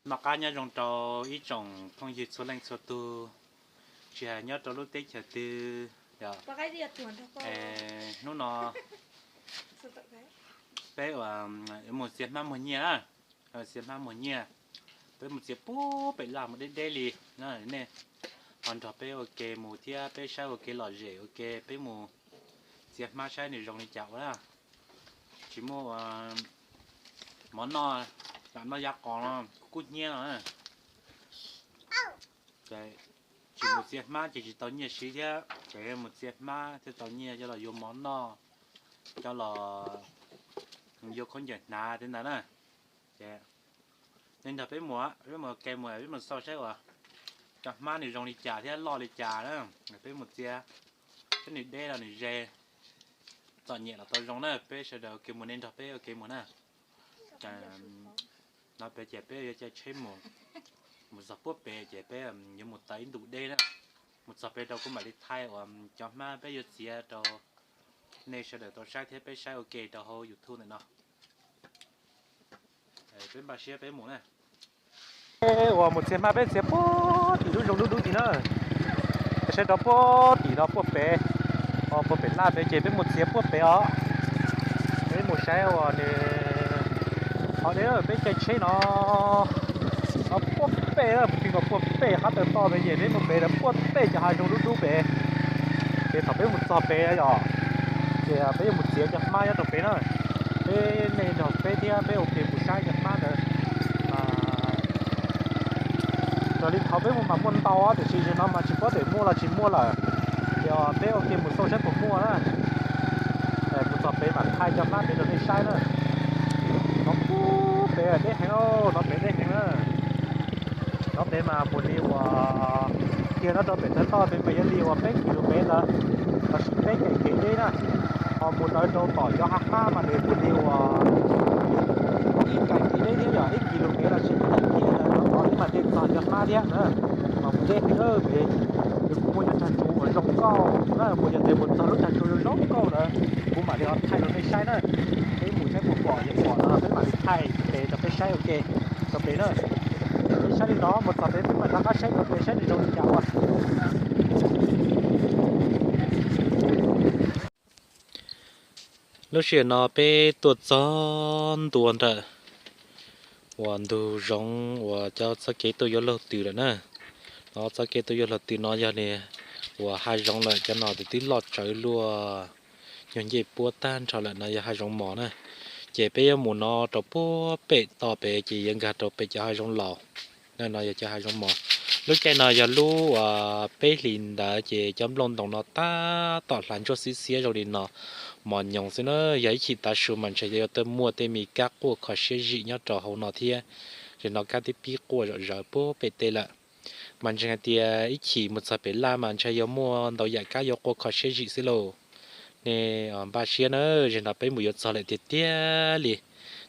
Noj qab nyob zoo rau ib tsoom phooj ywg txhua leej txhua tus, tsis hais nyob rau lub teb chaws twg. Hnub no peb mus txiav hmab muag nyiaj, txiav hmab muag nyiaj, peb mus txiav puag pem laj mus deb deb li. Nej ho nrog peb ua ke mus thiab peb saib ua ke lom zem ua ke, peb mus txiav hmab saib nws zoo li cas ua na. Tsis muaj mov noj, lam noj yav qos no kuj kub hnyiab no. Tsis mus txiav hmab ces tsis tau nyiaj siv thiab, ces mus txiav hmab thiaj tau nyiaj coj los yuav mov noj, coj los yuav khaub ncaws hnav tej ntawd na. Ces nej nrog peb mus, peb mus ke mus, peb mus xauj saib uas cov hmab nws zoo li cas thiab loj li cas na. Peb mus txiav, peb nws deb los nws ze, txom nyem los tau zoo na, peb sawv daws ua ke mus, nej nrog peb ua ke mus na. No peb ces peb yuav caij tsheb mus, mus txog puag pem ces peb yuav mus taw ib ntus deb na. Mus txog pem rau kuv mam li thaij uas cov hmab peb yuav txiav rau nej sawv daws tau saib thiab peb saib ua ke rau hauv YouTube ntawm no. Peb npaj siab peb mus na. Uas mus txiav hmab peb txiav puag tim lub zoov dub dub tim na. Saib rau puag tim no puag pem, puag pem laj pem ces peb mus txiav puag pem os. Peb mus saib uas nws, o, peb caij tsheb no puag pem, pib nkaus puag pem qab taw toj pem ces peb mus pem lawm puag pem cov hav zoov dub dub pem. Ces thaum peb mus txog pem yom, ces peb yuav mus txiav cov hmab nyob rau pem na. Peb, nej nrog peb thiab peb ua ke mus saib cov hmab ntawd. Raws li thaum peb mus mas muaj ntau tiam sis zaum no mas tsis paub tes muaj los tsis muaj lawm. Ces peb ua ke mus xauj saib puas muaj na. Mus txog pem mam thaij cov hmab pem rau nej saib na. No puag pem deb heev, no pem deb heev na. No pem mas mus li uas kiag no rau pem taw toj pem mas yog li uas peb kis lus mev ntawd, los sis peb caim kev deb na. Ho mus ntawd rau tom cov hav hmab mas nws mus li uas ib caim kev deb thiab yog ib kis lus mev los sis ib caim kev ntawd rau tom ib mas thiaj txog cov hmab thiab na. Mas mus deb heev pem, nws kuj muaj cov tsag tsuas uas zoo nkauj na, mus yog tes mus txog lub tsag tsuas zoo zoo nkauj ntawd kuv mam li ho thaij rau nej saib na. Peb mus saib puas pom, yog pom no peb mam li thaij pem rau peb saib ua ke rau pem na. Peb saib li no mus txog pem peb mam rov qab saib rau pem saib nws zoo li cas ua. Lub sij hawm no peb tuaj txog ntua nram uas ntug zoov uas cov txoj kev tuaj yuav luag twm lawm na. No txoj kev tuaj yuav luag twm no yog li uas hav zoov lawm, cov no twb loj tsawv luaj, nyuag ncej puab tag nrho lawm, no yog hav zoov mos na. Ces peb yuav mus no rau puag pem toj pem ces yuav nkag rau pem cov hav zoov laus. No yog cov hav zoov mos. Lub caij no yog lub uas peb hlis ntawd ces cov nplooj ntoos no tab tom hlav ntsuab xiab xiab zoo li no, mos nyoos xwb na. Yog ib chim tav su mas ntshe yuav tau muaj tej me kab quaj kho siab zim nyob rau hauv no thiab. Zaum no kab twb pib quaj zom zaws puag pem tej lawm. Mas ntseeg hais tias ib chim mus txog pem laj mas ntshe yuav muaj ntau yam kab yuav quaj kho siab zim xwb lauj. Nej npaj siab na, zaum no peb mus yuav txog lawm tiag tiag li.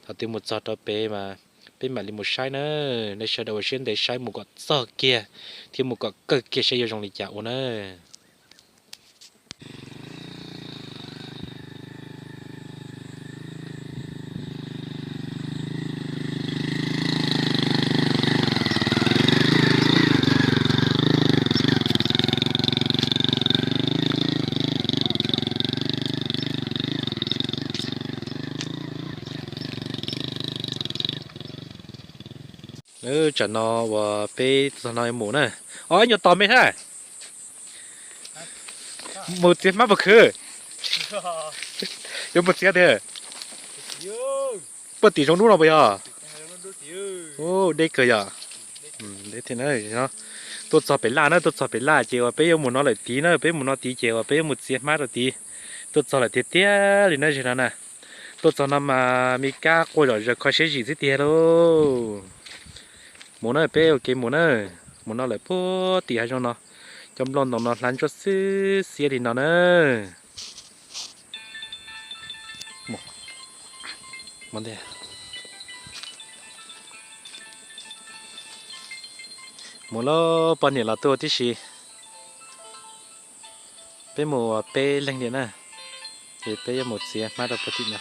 Thaum twg mus txog rau pem mas peb mam li mus saib na. Nej sawv daws ua siab ntev saib mus kom txog kiag thiab mus kom kawg kiag saib yuav zoo li cas ua na. Tsam no uas peb txog no yuav mus na. Os, ib nyuag tos me thiab. Mus txiav hmab puas khwv? Yuav mus txiav tiag. Puag tim zoov dub no puas yog? Deb kawg yom. Tuaj txog pem laj na, tuaj txog pem laj ces uas peb yuav mus no lawm tid na, peb mus no tid ces uas peb yuav mus txiav hmab rau tid. Tuaj txog lawm tiag tiag li na, zaum no na. Tuaj txog no mas me kab quaj zom zaws kho siab zim xwb tiag lauj. Mus na, peb ua kev mus na. Mus no lawm puag tim hav zoov no, cov nplooj ntoos no hlav ntsuab xwb xiab li no na. Mus lauj, poj niam los tuaj tib si. Peb mus peb leeg li na, ces peb yuav mus txiav hmab rau puag tim no.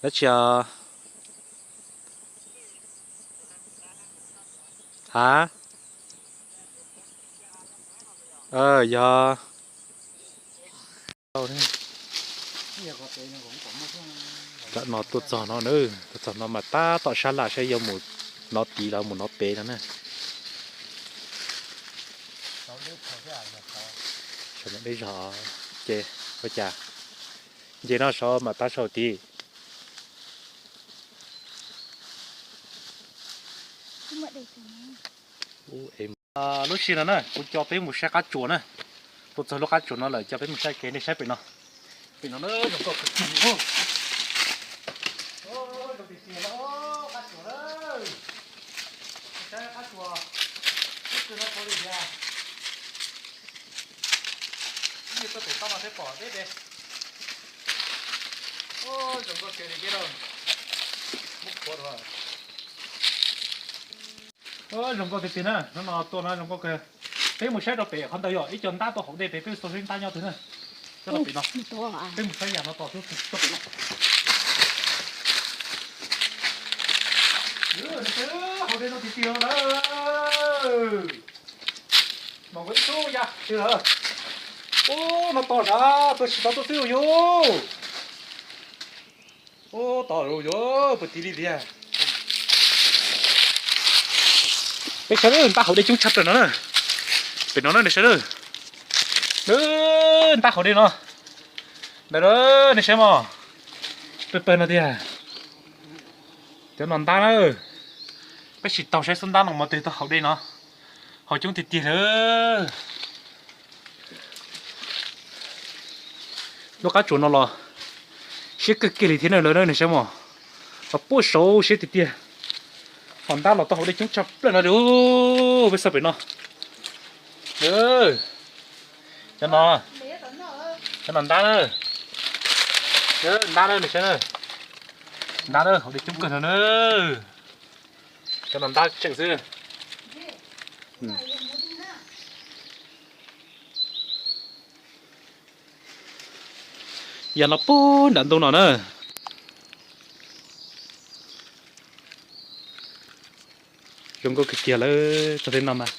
Dab tsi os? A, yog. Tam no tuaj txog no na, tuaj txog no mas tab tom sab laj saib yuav mus nov tid los mus nov pem no na. Saum no deb zog ces ua cas nce no saud mas tab saum tid. Lub sij no na kuv coj peb mus saib qab tsuas na. Tuaj txog lub qab tsuas no lawm coj peb mus saib kev, nej saib pem no. Pem no na zoo nkauj kawg kiag li. Zoo tiag tiag no qab tsuas na. Saib qab tsuas, twb no tau li tiag. Ib yam tuaj pem toj no thiab pom deb deb. Zoo nkauj kawg li thiab lauj. Muab khuav rau. Zoo nkauj tiag tiag na, hnub no tuaj no zoo nkauj kawg. Peb mus saib rau pem qhov ntawd yog ib co ntab tuaj haus dej pem, peb txog saib ntab nyob twg na. Coj los pem no. Peb mus saib yam no tos xwb, tuaj pem no. Haus dej no tiag tiag na. Mas ua ib tug ya twg lawm. Ub, no tos na, tuaj tsis tau tuaj xwb yus. Ub, tos yus puas tiv li tiag. Peb saib ntab haus dej coob tshaj plaws no na. Pem no na nej saib na. Ntab haus dej no. Ntawm nej saib mog. Pawg pawg no tiag. Cov no ntab na. Peb sim taug saib xub ntab no mas twg tuaj haus dej no. Haus coob tiag tiag lawm. Lub qab tsuas no los siab kawg kiag li thiab na lawv na, nej saib mog. Los puag saud siab tiag tiag. Ho ntab los tau haus dej coob tshaj plaws no li. Peb xauj pem no. Cov no, cov no ntab na. Ntab na, nej saib na. Ntab na, haus dej coob kawg no na. Cov no ntab tseem xwb. Yam no puag nram ntug no na. Zoo nkauj kiag kiag lawm txog tej no mas.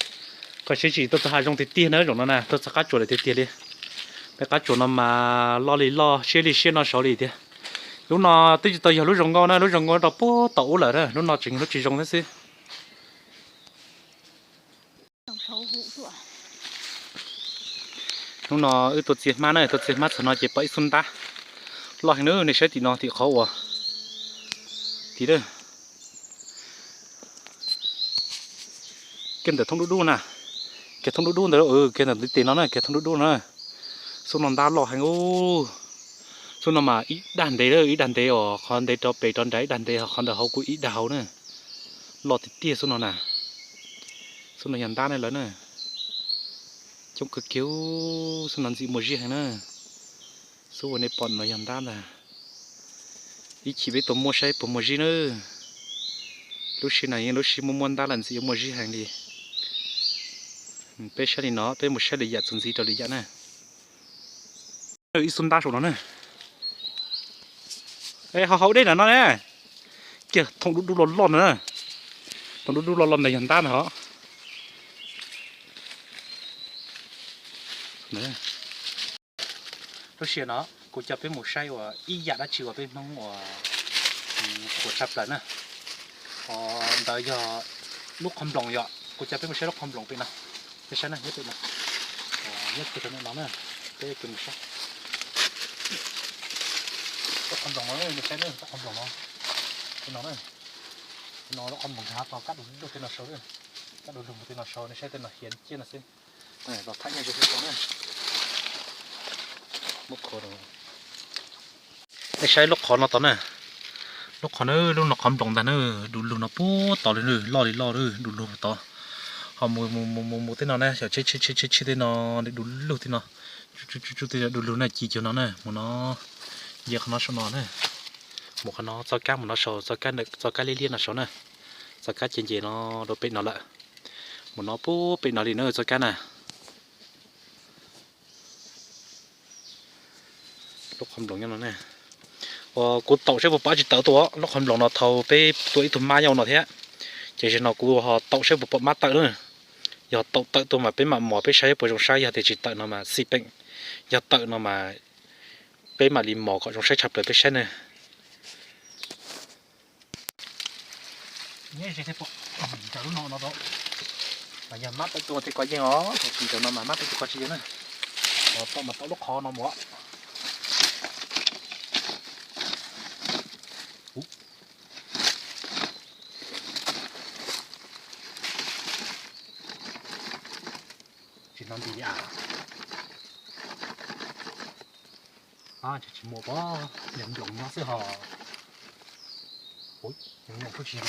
Koj siab tsis tuaj txog hav zoov tiag tiag na, zaum no na tuaj txog qab tsuas lawm tiag tiag li. Peb qab tsuas no mas loj li loj, siab li siab no saud li tiag. Lub no twb tsis tau yog lub zoo nkauj na, lub zoo nkauj rau puag tom ub lawm na, lub no tseem yog lub tsis zoo thiab xwb. Hnub no wb tuaj txiav hmab na, tuaj txiav hmab txog no ces pom ib xub ntab loj heev na, nej saib tim no tim qhov uas tim kiag ntawm thoob dub dub na, kiag thoob dub dub ntawd, kiag ntawm ntiv tes no na, kiag thoob dub dub no. Xub no ntab loj heev ub. Xub no mas ib dag ntev, ib dag ntev os, qhov ntev rau pem rau nrad ib dag ntev, ho qhov ntawm hauv kuj ib dag hauv na. Loj tiag tiag xub no na. Xub no yog ntab ne lawv na. Coob kawg kiag, xub no ntxim muaj zib heev na. Xub uas nej pom no yog ntab ntag. Ib chim peb tuaj muab saib puas muaj zib na. Lub sij no yeej lub sib muaj muaj ntab los ntxim yuav muaj zib heev li. Peb saib li no, peb mus saib lwm yam txuas ntxiv rau lwm yam na. Ib xub ntab saum no na. Ho haus dej ntawm no ne. Kiag thooj dub dub loj loj ntawd na. Thooj dub dub loj loj ntawd yog ntab ntag os. Lub sij hawm no kuv coj peb mus saib uas ib yam dab tsi uas peb Hmoob uas qhuas tshaj plaws na. Ntawd yog lub qhov nploos yom, kuv coj peb mus saib lub qhov nploos pem no. Peb saib na, nyob pem no, nyob kiag rau no na, peb mus saib lub qhov nploos no, saib lub qhov nploos no, no, no lub qhov nploos no kab du lug tej no saud, kab du lug tej no saud, nej saib tej no hiav ciaj no xwb. Los tham nyob ze xwb na. Nej saib lub qhov no tod na, lub qhov na, lub no qhov nploos ntag na, du lug no puag tod li, loj li loj, du lug tod. Ho mus mus mus mus tej no na, xyov tsheb tsheb tsheb tsheb tej no, du lug tej no, tsuj tsuj tej no du lug na, ci cuag no na, mus no, nce qhov no saum no na, mus qhov no txoj kab mus no saud, txoj kab liab liab no saud na, txoj kab ces nce no rau pem no lawm, mus no puag pem no li na txoj kab na. Lub qhov nploos nyob no ne. Uas kuv taum saib puas pom tsis tawm tuaj lub qhov nploos no thaum peb tua ib tug mab nyob no thiab. Ces zaum no kuv ho taum saib puas pom mab tawm na. Yog taum tawm tuaj mas peb mam mos peb saib puas zoo saib, yog tias tsis tawm no mas xij peem, yog tawm no mas peb mam li mos kom zoo saib tshaj plaws peb saib na. Yog mab tawm tuaj thiaj kov yeej os, tsis ntawd no mas mab tawm tuaj kov tsis yeej na. Taum mas taum lub qhov no mus. Tsis hnov nti li a. Tsis muaj pob, yog nploos nyob xwb hos. Nploos kuj tsis.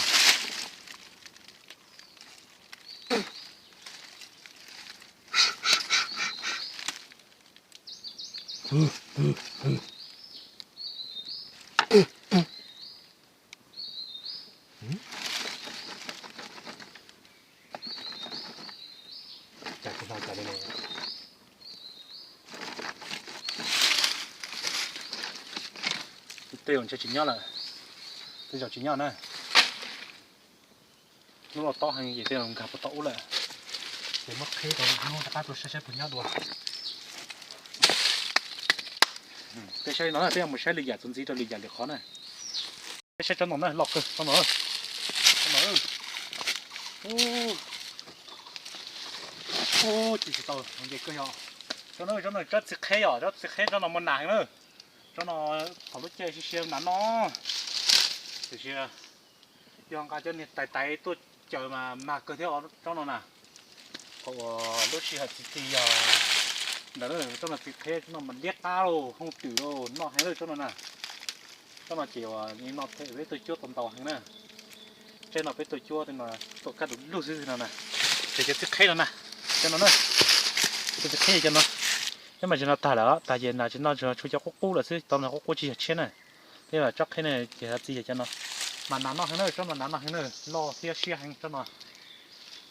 Tej zaum ntshe tsis nyob lawm, tej zaum tsis nyob na. Lub loj tob heev ces tej zaum nkag puag tom ub lawm. Ces muab qhib rau hnub rov qab tuaj saib saib puas nyob dua. Peb saib no na, peb yuav mus saib lwm yam txuas ntxiv rau lwm yam lwm qhov na. Peb saib tsob no na, loj kawg tsob no. Ub, tsis tsis tau nce kawg yog. Tsob no, tsob no tsob txiv qheb yom, tsob txiv qheb tsob no muaj nas heev na. Tsob no thaum lub caij siab siab nas noj, tiam sis yog nqa cov niag tais tais tuaj caws mas mag kawg thiab tsob no na. Thaum uas lub sij hawm txi txiv yog ntawd, tsob no txiv qheb, tsob no mas liab qab lauj, hooj twm lauj, noj heev lawm tsob no na. Tsob no ces uas noj them peb tuaj cuab tau ntau heev na. Tsob no peb tuaj cuab no tuaj kaj lug lug xwb no na. Ces cov txiv qheb no na, cov no na, cov txiv qheb cov no. Cov mas tsis no tag lawm, tag ces nas tsis noj, tsis no tshuav cov qub qub lawm xwb, tau no qub qub tsis yog tshiab na. Peb mas tsob qheb ne ces txi yog cov no. Mas nas noj heev na, tsob no nas noj heev na, loj thiab siab heev tsob no.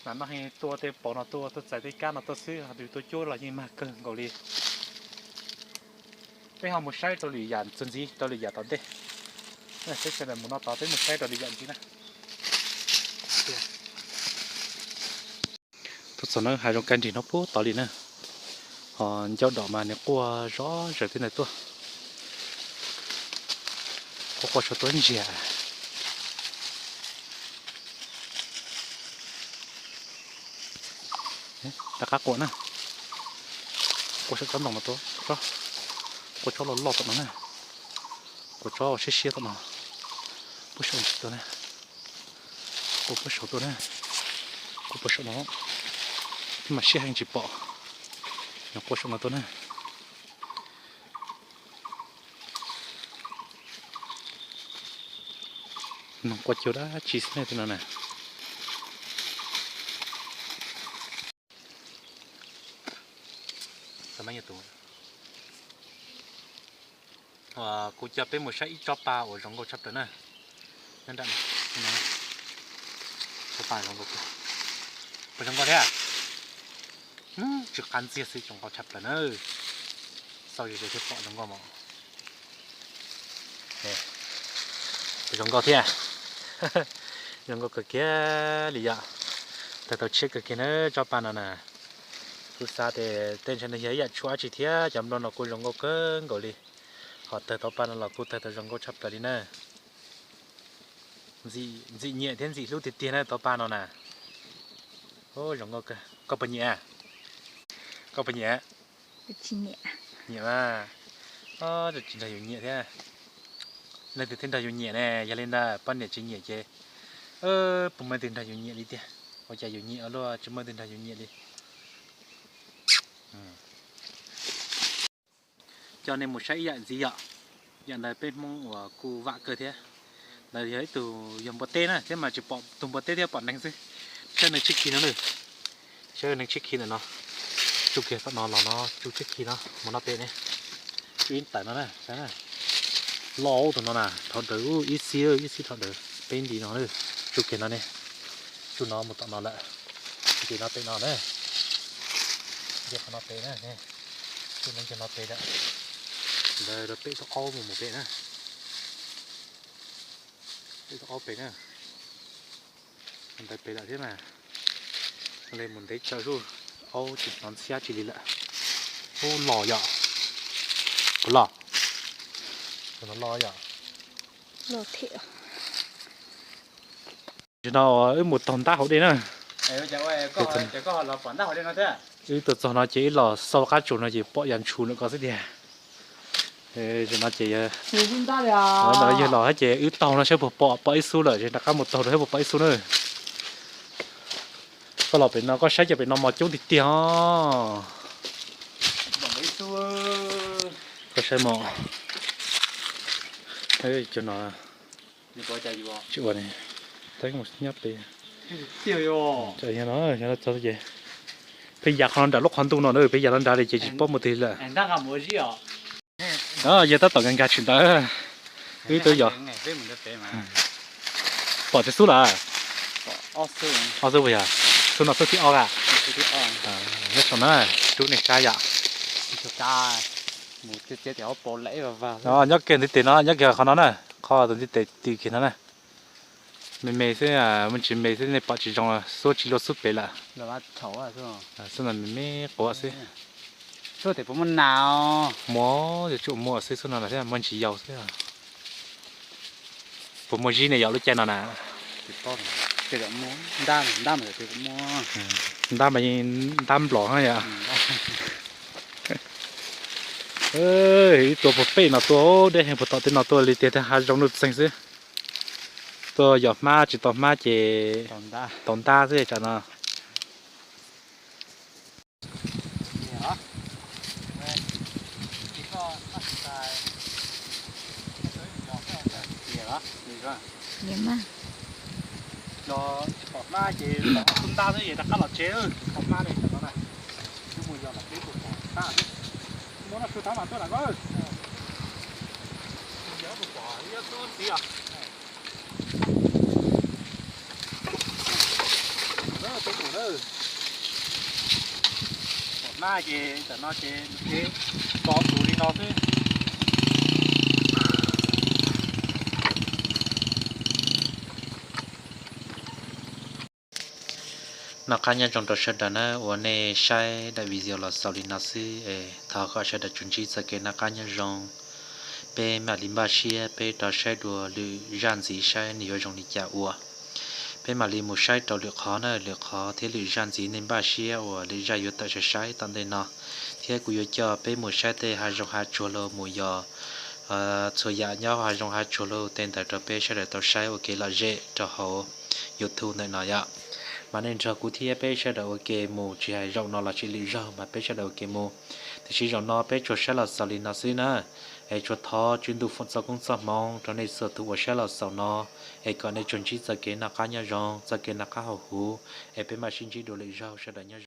Nas noj heev, tua tej paus no tuaj, tuaj txais tej kab no tuaj xwb, yus tuaj cuab los yeej mag kawg nkaus li. Peb ho mus saib rau lwm yam txuas ntxiv rau lwm yam tom ntej. Peb sawv daws mus no tod peb mus saib rau lwm yam ntxiv na. Tuaj txog na, hav zoov kaj nrig no puag tod li na. Ho ncauj dom mas nws quaj zov zaws tej ntawd tuaj. Quaj quaj saum tuaj ntsiag. Rov qab quaj na. Quaj saum tsob ntoo no tuaj, quaj tsob loj loj tom no na. Quaj tsob siab siab tom no. Puag saum ntsis tuaj na. Quaj puag saum tuaj na. Quaj puag saum no. Thiab mas siab heev tsis pom. Nws quaj saum no tuaj na. Nws quaj cuag dab tsi xwb ne tej no na. Kuv coj peb mus saib ib tsob pa uas zoo nkauj tshaj plaws na. Tsob pa zoo nkauj, puas zoo nkauj thiab? Tsw qab ntxiag xwb, zoo nkauj tshaj plaws na. Xauj ze ze thiaj pom zoo nkauj mos. Zoo nkauj thiab. Zoo nkauj kawg kiag li yom. Tawg tau tshiab kawg kiag na tsob pa no na. Kuv xav tias tej ntshe nws yog ib yam tshuaj dab tsi thiab, cov nplooj no kuj zoo nkauj kawg nkaus li. Ho tawg tau pa no los kuj tawg tau zoo nkauj tshaj plaws li na. Ntxim nyiam thiab ntxim hlub tiag tiag na tsob pa no na. Zoo nkauj kawg. Koj puas nyiam? Koj puas nyiam? Nyiam mas. Tsis nrog yus nyiam thiab. Leej twg thiaj nrog yus nyiam ne? Yog li ntawd poj niam tsis nyiam ces puas muaj leej twg nrog yus nyiam li tiag? Ua cas yus nyiam ua luaj tsis muaj leej twg nrog yus nyiam li. Coj nej mus saib ib yam ntxiv yom. Yam ntawd peb Hmoob uas kuj vam kawg thiab. Ntawd yog ib tug yog npua teb na thiab mas tsis pom tug npua teb thiab pom neeg xwb. Saib neeg tshiab khi no na. Saib neeg tshiab khi ntawm no. Tsuj kiag tom no los no tsuj tshiab khi no mus no pem ne. Tsuj ib tawm no na. Loj tus no na, dhau daws ib xib ib xib dhau daws peb nti no na. Tsuj kiag no ne. Tsuj no mus tom no lawm. Nti no pem no na. Nti qhov no pem na. Tsuj no nti no pem lawm. Ntawd rau pem tub qaub mus mus pem na. Pem tub qaub pem na. Ntawd pem lawm thiab mas. Le mus ntev tsawv zuj, aub tsis hnov ntxhiab tsis li lawm. Ub los yom. Puas los? Puas los yom? Tam sim no wb mus taug ntab hauv dej na. Wb tuaj txog no ces wb los xauj qab tsuas no ces pom yam ntshus ntawm ko xwb tiag. Tam sim no ces ntawd yawg los thiab ces wb taug no saib puas pom, pom ib xub lawm ces rov qab mus taug rau saib puas pom ib xub na. Koj los pem no koj saib cov pem no mos coob tiag tiag os. Koj saib mos. Cov no tsis ua ne, tab mus nyob pem. Ces peb ya qhov no nram lub qhov ntuj no na, peb ya los nrad li ces tsis paub mus twg lawm. Yog tab tom nkag nkag tsis ntawd. Wb twb yog pom tej xub lawm. Ob xub puas yog? Xub no xub thib ob a. Nyob saum na, rub nej saib yom. Nyob kiag ntiv tes no, nyob kiag qhov no na, qhov tus ntiv tes ti kiag no na. Me me xwb, me tsis me xwb nej pom tsis zoo, xub tsis luaj xub pem lawm. Xub no me me quav xwb. Muaj, yuav tsum muaj xwb, xub no thiab muaj ntsis yau xwb. Puas muaj zib ne yom lub caij no na? Ntab mas yeej ntab nplom yom. Ib tuaj puag pem no tuaj, deb heev puag tom tej no tuaj li tiag, hav zoov nuj txeeg xwb. Tuaj yos hmab tsis tau hmab ces tau ntab xwb tsam no. Tsis pom hmab ces los tus ntab xwb es rov qab los tsev, tsis pom hmab li tam no na. Wb mus yos tom peb puas pom ntab xwb. Muab no su thav mas tuaj nram ko. Yog puas pom ib xub ntxiv os. Pom hmab ces tam no ces kev tso tus li no xwb. Noj qab nyob zoo rau sawv daws na, uas nej saib daim video los xaus li no xwb es thov kom sawv daws tsuas ntsib txoj kev noj qab nyob zoo. Peb mam li npaj siab peb rov saib dua lwm zaj ntxiv saib nws yuav zoo li cas ua. Peb mam li mus saib rau lwm qhov na, lwm qhov thiab lwm zaj ntxiv nej npaj siab uas lwm zaj yuav tawm sai sai tom ntej no, thiab kuv yuav coj peb mus saib tej hav zoov hav tsuag los mus yos txhua yam nyob hav zoov hav tsuag los tej ntawd rau peb sawv daws tau saib ua kev lom zem rau hauv YouTube ntawm no yom. Mas nej nrog kuv thiab peb sawv daws ua ke mus, tsis hais zaum no los sis lwm zaug mas peb sawv daws ua ke mus. Tiam sis zaum no peb tsuas saib los xaus li no xwb na. Es tsuas thov Tswv Ntuj foom txoj koob txoj hmoov rau nej txhua tus uas saib los xaus no, es kom nej tsuas ntsib txoj kev noj qab nyob zoo, txoj kev noj qab haus huv, es peb mam sib ntsib dua lwm zaug, sawv daws nyob